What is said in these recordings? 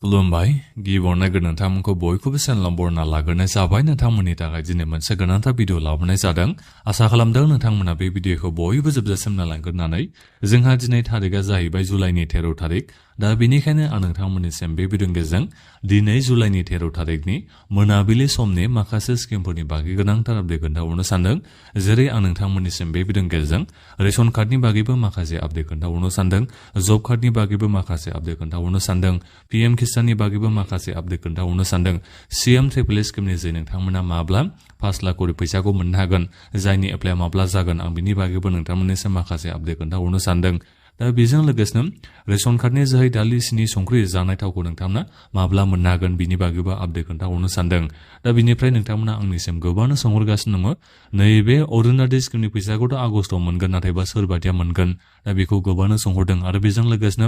खुलुमबाय गिबियावनो नोंथांमोनखौ बयखौबो चेनेलाव बरायना लाग्रोनाय जाबाय। नोंथांमोननि थाखाय दिनै मोनसे गोनांथार भिडिअ लाबोनाय जादों। आसा खालामदों नोंथांमोना बे भिडिअखौ बयबो जोबजासिम नायलांगोन होननानै। जोंहा दिनै थारिखआ जाहैबाय जुलाइनि 13 थारिख। दा बेनिखायनो आं नोंथांमोननिसिम बे भिडिअनि गेजेरजों दिनै जुलाइनि 13 थारिखनि मोनाबिलि समनि माखासे स्किमफोरनि बागै गोनांथार आपडेट खोन्थाहरनो सानदों। जेरै आं नोंथांमोननिसिम बे भिडिअनि गेजेरजों रेशन कार्डनि बागैबो माखासे आपडेट खोन्थाहरनो सानदों, जब कार्डनि बागैबो माखासे आपडेट खोन्थाहरनो सानदों, PM किसाननि बागैबो माखासे आपडेट खोन्थाहरनो सानदों। CM ट्रिपल स्किमनि जे नोंथांमोना माब्ला 5 लाख करि फैसाखौ मोननो हागोन, जायनि एप्लाइ माब्ला जागोन, आं बिनि बागैबो नोंथांमोननिसिम माखासे आपडेट खोन्थाहरनो सानदों। दा बेजों लोगोसेनो रेशन कार्डनि जोहै दालि सिनि संख्रि जानाय थावखौ नोंथांमोना माब्ला मोननो हागोन बिनि बागैबो आपडेट खोन्थाहरनो सानदों। दा बिनिफ्राय नोंथांमोना आंनिसिम गोबांनो सोंहरगासिनो दङ, नैबे अरुणोदय स्किमनि फैसाखौथ' आगस्टआव मोनगोन, नाथायबा सोर बायदिया मोनगोन? दा बेखौ गोबांनो सोंहरदों। आरो बेजों लोगोसेनो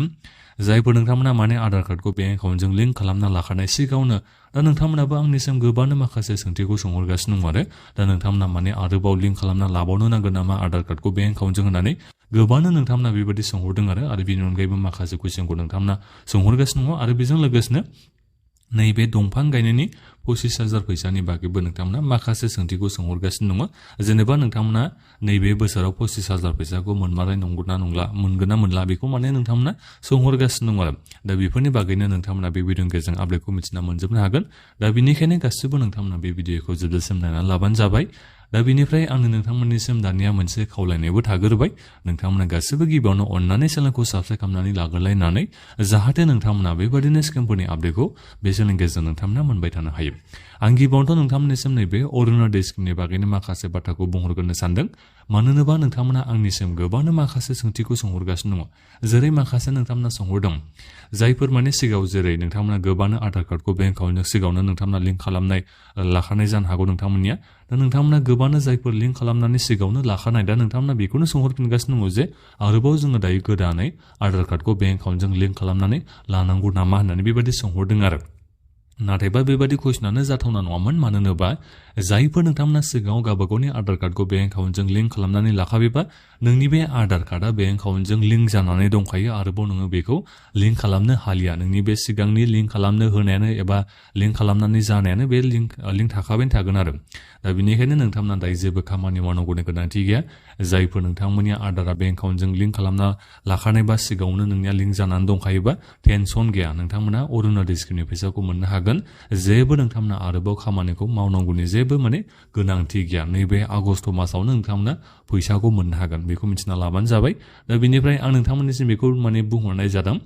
जायफोर नोंथांमोना माने आधार कार्डखौ बेंक एकाउन्टजों लिंक खालामना लाखानाय सिगाङावनो, दा नोंथांमोनाबो आंनिसिम गोबांनो माखासे सोंथिखौ सोंहरगासिनो दङ। आरो दा नोंथांमोना माने आरोबाव लिंक खालामना लाबावनो नांगोन नामा आधार कार्डखौ बेंक एकाउन्टजों होननानै गोबांनो नोंथांमोना बेबायदि सोंहरदों। आरो बेनि अनगायैबो माखासे कुइसनखौ नोंथांमोना सोंहरगासिनो दङ। आरो बेजों लोगोसेनो नैबे दंफां गायनायनि 25,000 फैसानि बागैबो नोंथांमोना माखासे सोंथिखौ सोंहरगासिनो दङ। जेनेबा नोंथांमोना नैबे बोसोराव 25,000 फैसाखौ मोनमारनाय नंगौना नंला, मोनगोन ना मोनला, बेखौ माने नोंथांमोना सोंहरगासिनो दङ। आरो दा बेफोरनि बागैनो नोंथांमोना बे भिडिअनि गेजेरजों आपडेटखौ मिथिना मोनजोबनो हागोन। दा बेनिखायनो गासिबो नोंथांमोना बे भिडिअखौ जोबजासिम नायनानै लाबानो जाबाय। दा बेनिफ्राय आंनो नोंथांमोननिसिम दानिया मोनसे खावलायनायबो थाग्रोबाय। नोंथांमोना गासिबो गिबियावनो अननानै चेनेलखौ साबस्क्राइब खालामनानै लाग्रोलायनानै, जाहाथे नोंथांमोना बेबादिनो स्किमफोरनि आपडेटखौ बे चेनेलनि गेजेरजों नोंथांमोना मोनबाय थानो हायो। आं गिबियावनोथ' नोंथांमोननिसिम नैबे अरुणोदय स्किमनि बागैनो माखासे बाथ्राखौ बुंहरग्रोनो सानदों। मानो होनोबा नोंथांमोना आंनिसिम गोबांनो माखासे सोंथिखौ सोंहरगासिनो दङ। जेरै माखासे नोंथांमोना सोंहरदों, जायफोर माने सिगाङाव जेरै नोंथांमोना गोबांनो आधार कार्डखौ बेंक एकाउन्टजों सिगाङावनो नोंथांमोना लिंक खालामनाय लाखानाय जानो हागौ नोंथांमोननिया। दा नोंथांमोना गोबांनो जायफोर लिंक खालामनानै सिगाङावनो लाखानाय, दा नोंथांमोना बेखौनो सोंहरफिनगासिनो दङ जे आरोबाव जोङो दायो गोदानै आधार कार्डखौ बेंक एकाउन्टजों लिंक खालामनानै लानांगौ नामा होननानै बेबायदि सोंहरदों। आरो नाथायबा बेबायदि कुइसनानो जाथावना नङामोन। मानो होनोबा जायफोर नोंथांमोना सिगाङाव गावबागावनि आधार कार्डखौ बेंक एकाउन्टजों लिंक खालामनानै लाखाबायबा, नोंनि बे आधार कार्डआ बेंक एकाउन्टजों लिंक जानानै दंखायो। आरोबाव नोङो बेखौ लिंक खालामनो हालिया। नोंनि बे सिगांनि लिंक खालामनो होनायानो एबा लिंक खालामनानै जानायानो बे लिंक थाखाबायनो थागोन। आरो दा बेनिखायनो नोंथांमोना दायो जेबो खामानि मावनांगौनि गोनांथि गैया। जायफोर नोंथांमोननि आधारा बेंक एकाउन्टजों लिंक खालामना लाखानायबा सिगाङावनो नोंनिया लिंक जानानै दंखायोबा टेनसन गैया, नोंथांमोना अरुणोदय स्किमनि फैसाखौ मोननो हागोन। जेबो नोंथांमोना आरोबाव खामानिखौ मावनांगौनि जेबो माने गोनांथि गैया। नैबे आगष्ट मासावनो नोंथांमोना फैसाखौ मोननो हागोन, बेखौ मिथिना लाबानो जाबाय। दा बेनिफ्राय आं नोंथांमोननिसिम बेखौ माने बुंहरनाय जादों,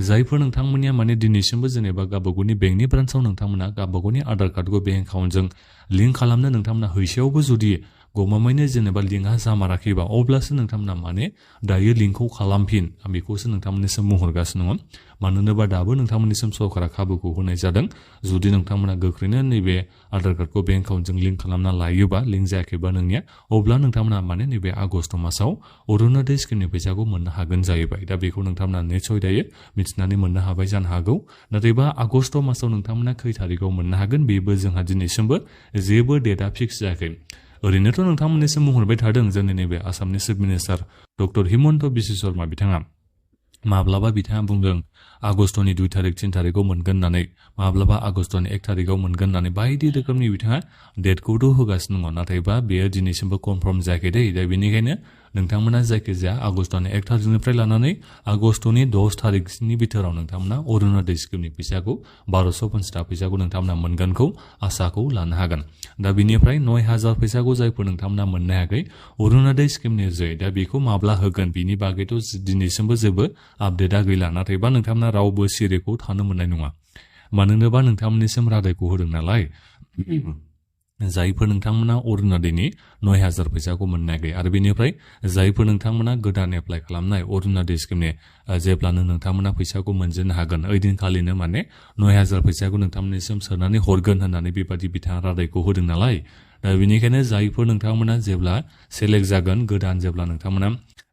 जायफोर नोंथांमोननिया माने दिनैसिमबो जेनेबा गावबागावनि बेंकनि ब्रान्सआव नोंथांमोना गावबागावनि आधार कार्डखौ बेंक एकाउन्टजों लिंक खालामनो नोंथांमोना हैसेयावबो जुदि गमामायैनो जेनेबा लिंकआ जामाराखैबा, अब्लासो नोंथांमोना माने दायो लिंकखौ खालामफिन, आं बेखौसो नोंथांमोननिसिम बुंहरगासिनो दङ। मानो होनोबा दाबो नोंथांमोननिसिम सरकारा खाबुखौ होनाय जादों। जुदि नोंथांमोना गोख्रैनो नैबे आधार कार्डखौ बेंक एकाउन्टजों लिंक खालामना लायोबा, लिंक जायाखैबा नोंनिया, अब्ला नोंथांमोना माने नैबे आगष्ट मासाव अरुणोदय स्किमनि फैसाखौ मोननो हागोन जाहैबाय। दा बेखौ नोंथांमोना निस्सय दायो मिथिनानै मोननो हाबाय जानो हागौ। नाथायबा आगष्ट मासाव नोंथांमोना खै थारिखआव मोननो हागोन, बेबो जोंहा दिनैसिमबो जेबो डेटआ फिक्स जायाखै। ओरैनोथ' नोंथांमोननिसिम बुंहरबाय थादों जोंनि नैबे आसामनि chief minister doctor Himanta Biswa Sharma बिथाङा। माब्लाबा बिथाङा बुंदों आगष्टनि 2 तारिख 3 तारिखआव मोनगोन होननानै, माब्लाबा आगष्टनि 1 तारिखआव मोनगोन होननानै बायदि रोखोमनि बिथाङा डेटखौथ' होगासिनो दङ। नाथायबा बेयो दिनैसिमबो कनफार्म जायाखै दे। दा बेनिखायनो नोंथांमोना जायखिजाया आगष्टनि 1 तारिखनिफ्राय लानानै आगष्टनि 10 तारिखनि बिथोराव नोंथांमोना अरुणोदय स्किमनि फैसाखौ 1250 थाखा फैसाखौ नोंथांमोना मोनगोनखौ आसाखौ लानो हागोन। दा बिनिफ्राय 9,000 फैसाखौ जायफोर नोंथांमोना मोननो हायाखै अरुणोदय स्किमनि जै, दा बेखौ माब्ला होगोन बिनि बागैथ' दिनैसिमबो जेबो आपडेटआ गैला। नाथायबा नोंथांमोना रावबो सिरिखौ थानो मोननाय नङा। मानो होनोबा नोंथांमोननिसिम रादायखौ होदों नालाय। जायफोर नोंथांमोना अरुणोदयनि 9,000 फैसाखौ मोननो हायाखै, आरो बेनिफ्राय जायफोर नोंथांमोना गोदान एप्लाइ खालामनाय अरुणोदय स्किमनि, जेब्लानो नोंथांमोना फैसाखौ मोनजेननो हागोन, ओइदिनखालिनो माने 9,000 फैसाखौ नोंथांमोननिसिम सोनानै हरगोन होननानै बेबादि बिथाङा रादायखौ होदों नालाय। दा बेनिखायनो जायफोर नोंथांमोना जेब्ला सेलेक्ट जागोन, गोदान जेब्ला नोंथांमोना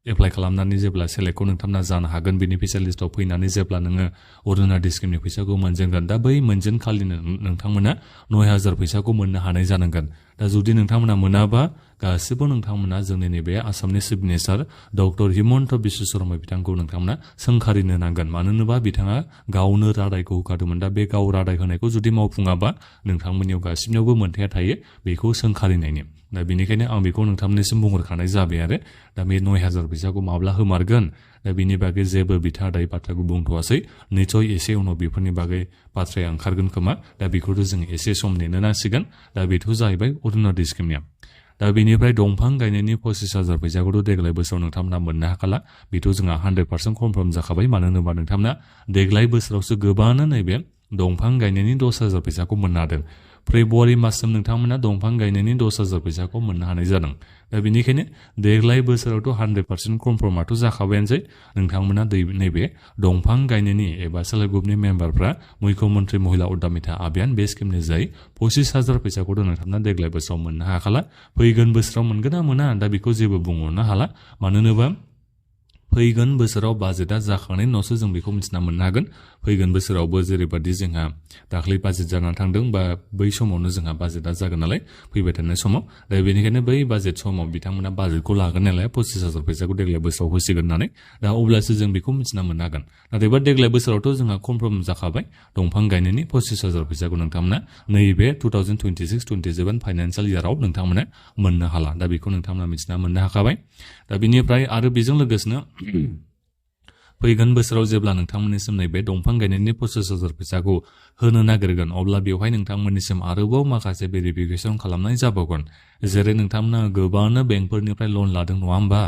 एप्लाइ खालामनानै जेब्ला सेलेक्टखौ नोंथांमोना जानो हागोन बेनिफिसियेल लिस्टआव फैनानै जेब्ला नोङो अरुणोदय स्किमनि फैसाखौ मोनजेनगोन दा बै मोनजेन खालिनो नोंथांमोना 9,000 फैसाखौ मोननो हानाय जानांगोन दा जुदि नोंथांमोना मोनाबा गासिबो नोंथांमोना जोंनि नैबे आसामनि chief minister doctor Himanta Biswa Sharma बिथांखौ नोंथांमोना सोंखारिनो नांगोन मानो होनोबा बिथाङा गावनो रादायखौ होखादोंमोन दा बे गाव रादाय होनायखौ जुदि मावफुङाबा नोंथांमोननियाव गासिबनियावबो मोन्थाया थायो बेखौ सोंखारिनायनि दा बेनिखायनो आं बेखौ नोंथांमोननिसिम बुंहरखानाय जाबाय आरो दा बे 9,000 फैसाखौ माब्ला होमारगोन दा बिनि बागै जेबो बिथा दाय बाथ्राखौ बुंथ'वासै निसय एसे उनाव बेफोरनि बागै बाथ्राया ओंखारगोन खोमा दा बेखौथ' जों एसे सम नेनो नांसिगोन दा बेथ' जाहैबाय अरुणोदय स्किमनिया दा बेनिफ्राय दंफां गायनायनि 25,000 फैसाखौथ' देग्लाय बोसोराव नोंथांमोना मोननो हाखाला बेथ' जोंहा 100% कनफार्म जाखाबाय मानो होनोबा नोंथांमोना देग्लाय बोसोरावसो गोबाङानो नैबे दंफां गायनायनि 10,000 फैसाखौ मोननो हादों फेब्रुवारि माससिम नोंथांमोना दंफां गायनायनि 10,000 फैसाखौ मोननो हानाय जादों दा बेनिखायनो देग्लाय बोसोरावथ' 100% कनफार्माथ' जाखाबायानोसै नोंथांमोना नैबे दंफां गायनायनि एबा सेल्फ हेल्प ग्रुपनि मेम्बारफ्रा मुख्यमन्त्रि महिला उद्यमिता अभियान बे स्किमनि जाय 25,000 फैसाखौथ' नोंथांमोना देग्लाय बोसोराव मोननो हाखाला फैगोन बोसोराव मोनगोन ना मोना दा बेखौ जेबो बुंहरनो हाला मानो होनोबा फैगोन बोसोराव बाजेटआ जाखांनायनि उनावसो जों बेखौ मिथिना मोननो हागोन फैगोन बोसोरावबो जेरैबादि जोंहा दाख्लै बाजेट जानानै थांदों बा बै समावनो जोंहा बाजेटआ जागोन नालाय फैबाय थानाय समाव दा बेनिखायनो बै बाजेट समाव बिथांमोना बाजेटखौ लागोन नालाय 25,000 फैसाखौ देग्लाय बोसोराव होसिगोन होननानै दा अब्लासो जों बेखौ मिथिना मोननो हागोन नाथायबा देग्लाय बोसोरावथ' जोंहा कनफार्म जाखाबाय दंफां गायनायनि 25,000 फैसाखौ नोंथांमोना नैबे 2026-27 फाइनान्सियेल इयाराव नोंथांमोना मोननो हाला दा बेखौ नोंथांमोना मिथिना मोननो हाखाबाय दा बेनिफ्राय आरो बेजों लोगोसेनो फैगोन बोसोराव जेब्ला नोंथांमोननिसिम नैबे दंफां गायनायनि 25,000 फैसाखौ होनो नागिरगोन अब्ला बेवहाय नोंथांमोननिसिम आरोबाव माखासे भेरिफिकेसन खालामनाय जाबावगोन जेरै नोंथांमोना गोबांनो बेंकफोरनिफ्राय लन लादों नङा होमबा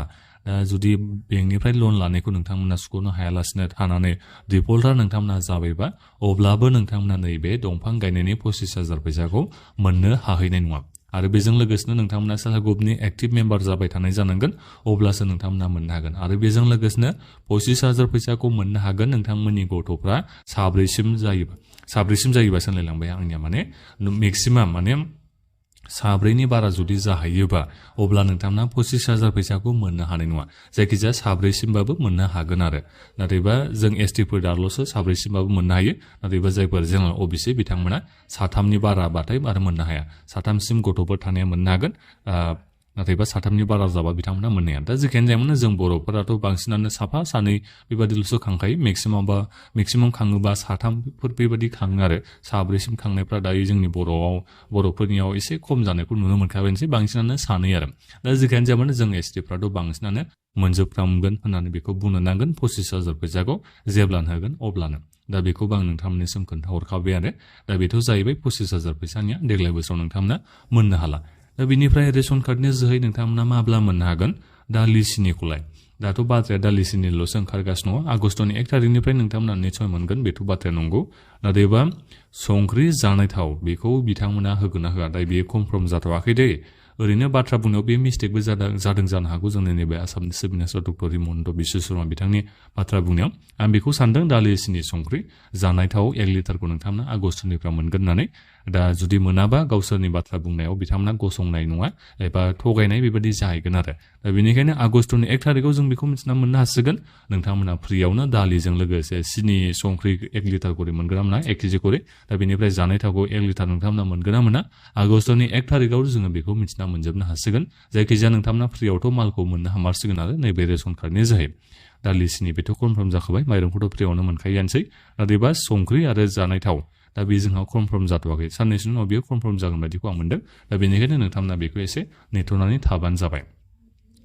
दा जुदि बेंकनिफ्राय लन लानायखौ नोंथांमोना सुख'नो हायालासिनो थानानै डिफल्टार नोंथांमोना जाबायबा अब्लाबो नोंथांमोना नैबे दंफां गायनायनि 25,000 फैसाखौ मोननो हाहैनाय नङा आरो बेजों लोगोसेनो नोंथांमोना सेल्फ हेल्प ग्रुपनि एक्टिभ मेम्बार जाबाय थानाय जानांगोन अब्लासो नोंथांमोना मोननो हागोन आरो बेजों लोगोसेनो 25,000 फैसाखौ मोननो हागोन नोंथांमोननि गथ'फ्रा साब्रैसिम जायोबा सानलायलांबाय आंनिया माने मेक्सिमाम माने साब्रैनि बारा जुदि जाहैयोबा अब्ला नोंथांमोना 25,000 फैसाखौ मोननो हानाय नङा जायखिजाया साब्रैसिमबाबो मोननो हागोन आरो नाथायबा जों एसटिफोर दाल'सो साब्रैसिमबाबो मोननो हायो नाथायबा जायफोर जेनेरेल अबिसि बिथांमोना साथामनि बारा बाथाय आरो मोननो हाया साथामसिम गथ'फोर थानाया मोननो हागोन नाथायबा साथामनि बारा जाबा बिथांमोना मोननो हाया दा जेखियानो जायामोन जों बर'फोराथ' बांसिनानो साफा सानै बेबादिल'सो खांखायो मेक्सिमाम खाङोबा साथामफोर बेबादि खाङो आरो साब्रैसिम खांनायफ्रा दायो जोंनि बर'फोरनियाव एसे खम जानायखौ नुनो मोनखाबायनोसै बांसिनानो सानै आरो दा जेखियानो जायामोन जों एसटिफ्राथ' बांसिनानो मोनजोबफ्रामगोन होननानै बेखौ बुंनो नांगोन 25,000 फैसाखौ जेब्लानो होगोन अब्लानो दा बेखौबो आं नोंथांमोननिसिम खोन्थाहरखाबाय आरो दा बेथ' जाहैबाय 25,000 फैसानिया देग्लाय बोसोराव नोंथांमोना मोननो हाला दा बेनिफ्राय रेशन कार्डनि जोहै नोंथांमोना माब्ला मोननो हागोन दालि सिनिखौलाय दाथ' बाथ्राया दालि सिनिल'सो ओंखारगासिनो दङ आगस्टनि 1 थारिखनिफ्राय नोंथांमोना निसय मोनगोन बेथ' बाथ्राया नंगौ नाथायबा संख्रि जानाय थाव बेखौ बिथांमोना होगोन ना होआ दा बेयो कनफार्म जाथ'वाखै दे ओरैनो बाथ्रा बुंनायाव बे मिस्टेकबो जादों जानो हागौ जोंनि नैबे आसामनि chief minister doctor Himanta Biswa Sharma बिथांनि बाथ्रा बुंनायाव आं बेखौ सानदों दालि सिनि संख्रि जानाय थाव 1 लिटारखौ नोंथांमोना आगस्टनिफ्राय मोनगोन होननानै दा जुदि मोनाबा गावसोरनि बाथ्रा बुंनायाव बिथांमोना गसंनाय नङा एबा थगायनाय बेबादि जाहैगोन आरो दा बेनिखायनो आगस्टनि 1 थारिखआव जों बेखौ मिथिना मोननो हासिगोन नोंथांमोना फ्रियावनो दालिजों लोगोसे सिनि संख्रि 1 लिटार करि मोनगोन ना मोना 1 केजि करि दा बेनिफ्राय जानाय थावखौ 1 लिटार नोंथांमोना मोनगोन ना मोना आगस्टनि 1 थारिखआव जोङो बेखौ मिथिना मोनजोबनो हासिगोन जायखिजाया नोंथांमोना फ्रियावथ' मालखौ मोननो हामारसिगोन आरो नैबे रेशन कार्डनि जोहै दालि सिनि बेथ' कनफार्म जाखाबाय माइरंखौथ' फ्रियावनो मोनखायोआनोसै नाथायबा संख्रि आरो जानाय थाव दा बे जोंहा कनफार्म जाथ'वाखै साननैसोनि उनाव बेयो कनफार्म जागोन बायदिखौ आं मोनदों दा बेनिखायनो नोंथांमोना बेखौ एसे नेथ'नानै थाबानो जाबाय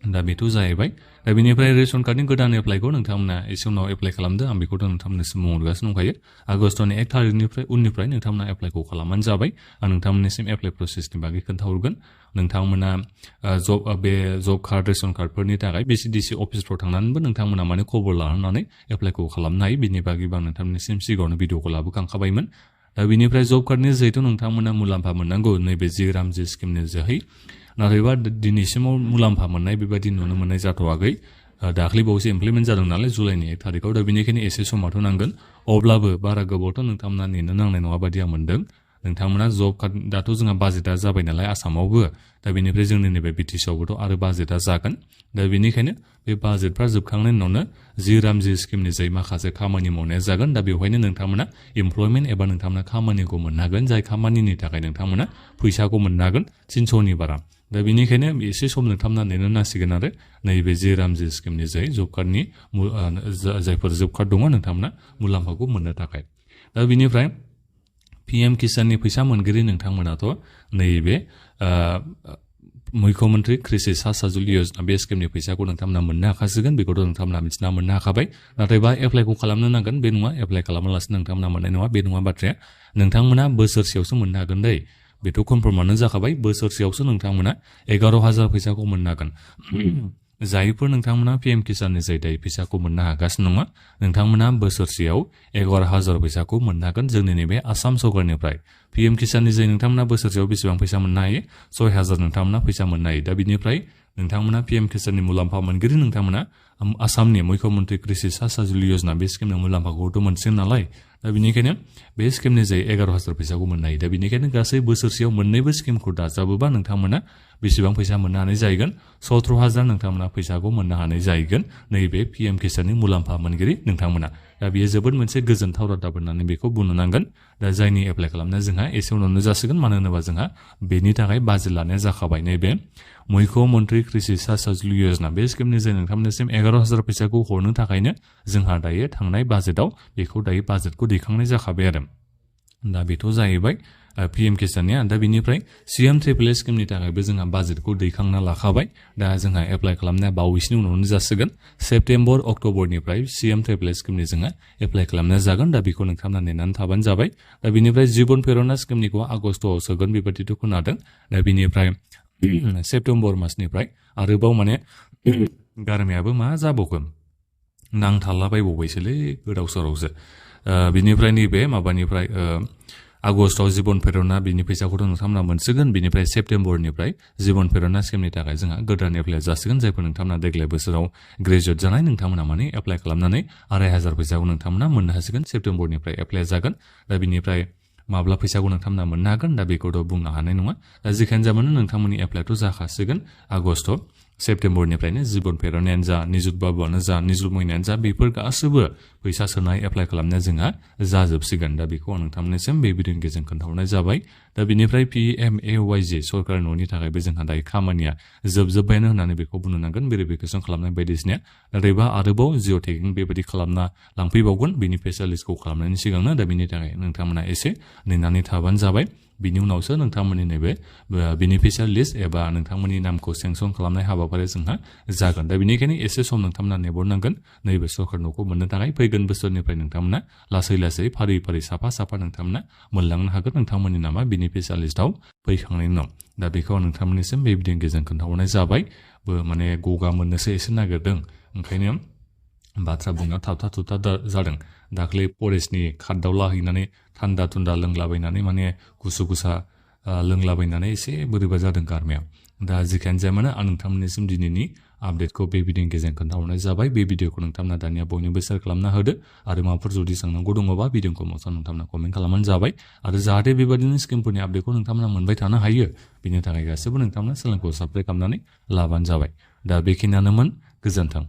दा बेथ' जाहैबाय दा बेनिफ्राय रेशन कार्डनि गोदान एप्लाइखौ नोंथांमोना एसे उनाव एप्लाइ खालामदो आं बेखौथ' नोंथांमोननिसिम बुंहरगासिनो दंखायो आगस्टनि 1 थारिखनिफ्राय उननिफ्राय नोंथांमोना एप्लाइखौ खालामबानो जाबाय आं नोंथांमोननिसिम एप्लाइ प्रसेसनि बागै खोन्थाहरगोन नोंथांमोना जब कार्ड रेशन कार्डफोरनि थाखाय बिसिडिसि अफिसफ्राव थांनानैबो नोंथांमोना माने खबर लानानै एप्लाइखौ खालामनो हायो बिनि बागैबो आं नोंथांमोननिसिम सिगाङावनो भिडिअखौ लाबोखांखाबायमोन दा बेनिफ्राय जब कार्डनि जोहैथ' नोंथांमोना मुलाम्फा मोननांगौ नैबे जि रामजि स्किमनि जोहै नाथायबा दिनैसिमाव मुलाम्फा मोननाय बेबायदि नुनो मोननाय जाथ'वाखै दाख्लै बावैसो इमप्लिमेन्ट जादों नालाय जुलाइनि 1 थारिखआव दा बेनिखायनो एसे समाथ' नांगोन अब्लाबो बारा गोबावथ' नोंथांमोना नेनो नांनाय नङा बायदि आं मोनदों नोंथांमोना जब कार्ड दाथ' जोंहा बाजेटआ जाबाय नालाय आसामावबो दा बेनिफ्राय जोंनि नैबे बिटिसिआवबोथ' आरो बाजेटआ जागोन दा बेनिखायनो बे बाजेटफ्रा जोबखांनायनि उनावनो जि रामजि स्किमनि जाय माखासे खामानि मावनाया जागोन दा बेवहायनो नोंथांमोना एमप्लयमेन्ट एबा नोंथांमोना खामानिखौ मोननो हागोन जाय खामानिनि थाखाय नोंथांमोना फैसाखौ मोननो हागोन 300नि बारा दा बेनिखायनो एसे सम नोंथांमोना नेनो नांसिगोन आरो नैबे जि रामजि स्किमनि जाय जब कार्डनि जायफोर जब कार्ड दङ नोंथांमोना मुलाम्फाखौ मोननो थाखाय दा बेनिफ्राय PM किसाननि फैसा मोनगिरि नोंथांमोनाथ' नैबे मुख्यमंत्री कृषि साहाजुलि योजना बे स्किमनि फैसाखौ नोंथांमोना मोननो हाखासिगोन बेखौथ' नोंथांमोना मिथिना मोननो हाखाबाय नाथायबा एप्लाइखौ खालामनो नांगोन बे नङा एप्लाइ खालामालासिनो नोंथांमोना मोननाय नङा बे नङा बाथ्राया नोंथांमोना बोसोरसेयावसो मोननो हागोन दै बेथ' कनफार्मानो जाखाबाय बोसोरसेयावसो नोंथांमोना 11,000 फैसाखौ मोननो हागोन जायफोर नोंथांमोना PM किसाननि जाय दायो फैसाखौ मोननो हागासिनो नङा नोंथांमोना बोसोरसेयाव 11,000 फैसाखौ मोननो हागोन जोंनि नैबे आसाम सरकारनिफ्राय PM किसाननि जाय नोंथांमोना बोसोरसेयाव बेसेबां फैसा मोननो हायो 6,000 नोंथांमोना फैसा मोननो हायो दा बिनिफ्राय नोंथांमोना PM किसाननि मुलाम्फा मोनगिरि नोंथांमोना आसामनि मुख्यमंत्री कृषि साहाजुलि योजना बे स्किमनि मुलाम्फाखौथ' मोनसिगोन नालाय दा बेनिखायनो बे स्किमनि जाय 11,000 फैसाखौ मोननो हायो दा बेनिखायनो गासै बोसोरसेयाव मोननैबो स्किमखौ दाजाबोबा नोंथांमोना बेसेबां फैसा मोननो हानाय जाहैगोन 17,000 नोंथांमोना फैसाखौ मोननो हानाय जाहैगोन नैबे PM किसाननि मुलाम्फा मोनगिरि नोंथांमोना दा बेयो जोबोद मोनसे गोजोनथाव रादाब होननानै बेखौ बुंनो नांगोन दा जायनि एप्लाइ खालामनाया जोंहा एसे उनावनो जासिगोन मानो होनोबा जोंहा बेनि थाखाय बाजेट लानाया जाखाबाय नैबे मुख्यमंत्री कृषि साहाजुलि योजना बे स्किमनि जाय नोंथांमोननिसिम 11,000 फैसाखौ हरनो थाखायनो जोंहा दायो थांनाय बाजेटआव बेखौ दायो बाजेटखौ दैखांनाय जाखाबाय आरो दा बेथ' जाहैबाय PM किसाननिया दा बिनिफ्राय CM-AAA स्किमनि थाखायबो जोंहा बाजेटखौ दैखांना लाखाबाय दा जोंहा एप्लाइ खालामनाया बावैसोनि उनावनो जासिगोन सेप्तेम्बर अक्ट'बरनिफ्राय CM-AAA स्किमनि जोंहा एप्लाइ खालामनाया जागोन दा बेखौ नोंथांमोना नेनानै थाबानो जाबाय दा बिनिफ्राय जीवन प्रेरणा स्किमनिखौ आगस्ट'आव सोगोन बेबायदिथ' खोनादों दा बिनिफ्राय सेप्तेम्बर मासनिफ्राय आरोबाव माने गारमायाबो मा जाबावगोन नांथालाबायबावबायसोलै गोदाव सोरावसो बिनिफ्राय नैबे माबानिफ्राय आगस्टआव जीवन प्रेरणा बिनि फैसाखौथ' नोंथांमोना मोनसिगोन बिनिफ्राय सेप्तेम्बरनिफ्राय जीवन प्रेरणा स्किमनि थाखाय जोंहा गोदान एप्लाइ जासिगोन जायफोर नोंथांमोना देग्लाय बोसोराव ग्रेजुवेट जानाय नोंथांमोना माने एप्लाइ खालामनानै 2,500 फैसाखौ नोंथांमोना मोननो हासिगोन सेप्तेम्बरनिफ्राय एप्लाइ जागोन दा बिनिफ्राय माब्ला फैसाखौ नोंथांमोना मोननो हागोन दा बेखौथ' बुंनो हानाय नङा दा जेखियानो जामानो नोंथांमोननि एप्लाइथ' जाखासिगोन आगस्ट सेप्तेम्बरनिफ्रायनो जीवन प्रेरणायानो जा निजुत बाबुआनो जा निजुत महिनायानो जा बेफोर गासैबो फैसा सोनाय एप्लाइ खालामनाया जोंहा जाजोबसिगोन दा बेखौ आं नोंथांमोननिसिम बे भिडिअनि गेजेरजों खोन्थाहरनाय जाबाय दा बिनिफ्राय PMAY-G सरकारि न'नि थाखायबो जोंहा दायो खामानिया जोबजोब्बायानो होननानै बेखौ बुंनो नांगोन भेरिफिकेसन खालामनाय बायदिसिना नाथायबा आरोबाव जिअ टेगिं बेबायदि खालामना लांफैबावगोन बेनि फेसियेल लिस्टखौ खालामनायनि सिगांनो दा बिनि थाखाय नोंथांमोना एसे नेनानै थाबानो जाबाय बिनि उनावसो नोंथांमोननि नैबे बेनिफिशियारि लिस्ट एबा नोंथांमोननि नामखौ सेंसन खालामनाय हाबाफारिया जोंहा जागोन दा बेनिखायनो एसे सम नोंथांमोना नेबावनांगोन नैबे सरकार न'खौ मोननो थाखाय फैगोन बोसोरनिफ्राय नोंथांमोना लासै लासै फारि फारि साफा साफा नोंथांमोना मोनलांनो हागोन नोंथांमोननि नामा बेनिफिशियारि लिस्टआव फैखांनायनि उनाव दा बेखौ आं नोंथांमोननिसिम बे भिडिअनि गेजेरजों खोन्थाहरनाय जाबाय माने गगा मोननोसो एसे नागिरदों ओंखायनो बाथ्रा बुंनायाव थाबथा थुबथा जादों दाख्लै फरेस्टनि खारदाव लाहैनानै थान्दा थुन्दा लोंलाबायनानै माने गुसु गुसा लोंलाबायनानै एसे बोरैबा जादों गारमाया दा जिखियानो जाया मानो आं नोंथांमोननिसिम दिनैनि आपडेटखौ बे भिडिअनि गेजेरजों खोन्थाहरनाय जाबाय बे भिडिअखौ नोंथांमोना दानिया बयनोबो शेयार खालामना होदो आरो माबाफोर जुदि सोंनांगौ दङबा भिडिअखौ नोंथांमोना कमेन्ट खालामनानै जाबाय आरो जाहाथे बेबायदिनो स्किमफोरनि आपडेटखौ नोंथांमोना मोनबाय थानो हायो बिनि थाखाय गासैबो नोंथांमोना चेनेलखौ साबस्क्राइब खालामनानै लाबानो जाबाय दा बेखिनियानोमोन गोजोन्थों